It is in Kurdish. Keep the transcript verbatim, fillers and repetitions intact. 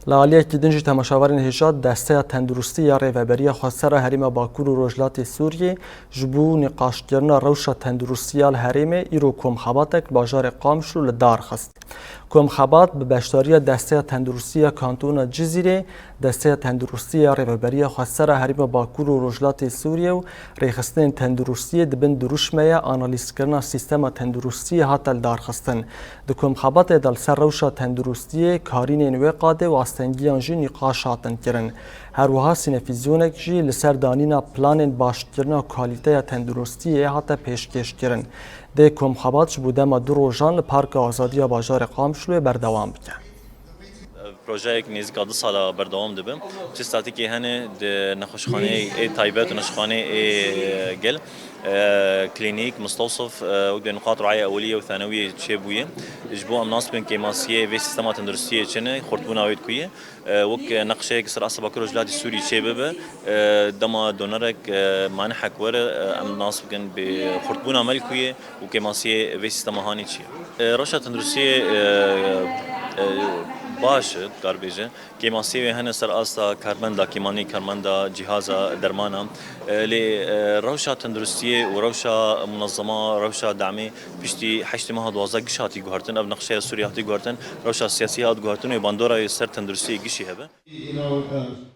Li aliyekî din jî temaşevarên hêja Desteya Tenduristî ya Rêveberiya Xwesera Herêma Bakur û Rojhilatê Sûriyê ji bo nîqaşkirina rewşa tenduristî ya li herêmê îro komxebatek li bajarê Qamişlo li dar xist. Komxebat bi beşdariya Desteya Tenduristî ya Kantona Cizîrê, Desteya Tenduristî ya Rêveberiya Xwesera Herêma Bakur û Rojhilatê Sûriyê û rêxistinên tenduristiyê di bin dirûşmeya analîzkirina sîstema tenduristiyê hate lidarxistin. Di komxebatê de li ser rewşa tenduristiyê, karînên wê qadê û astengiyan jî nîqaş hatin kirin. Her wiha sînefîzyonek jî li ser danîna planên başkirina kalîteya tenduristiyê hate pêşkêşkirin. Dê komxebat ji bo dema du rojan li Parka Azadiya bajarê Qamişloyê berdewam bike. Projeyek nêzîka du sala berdewam dibe. Çi statîkê hene di nexweşxaneyê ê taybet û nexweşxaneyê ê gel, e, klînîk, mistewsif, e, wek nuqat riaya ewelî û thanewiyê çêbûye. Ji bo em nas bikin kêmasiyê vê sîstema tenduristiyê çi ne, xurtbûna wê di ku ye. E, wek neqşeyek ser asta Bakur Rojhilatê Sûrî çê bibe, e, dema donerek, e, manihek were, e, em nas bikin bi xurtbûna me li ku ye û kêmasiyê vê sîstema hanê çi ye. E, rewşa tenduristiyê, e, e, baş e, dikar bêje. Kêmasiyê wê hene ser asta karmenda kîmanî, karmenda cîhaza dermana. E, lê, e, rewşa tenduristiyê û rewşa munezema, rewşa demê piştî heştê meha duwazdeh giş hatî guhertin. Ev neqşeya Sûriyê hatî guhertin. Rewşa siyasî hat guhertin û bandora wê ser tenduristiyê gişî hebe. You know, uh,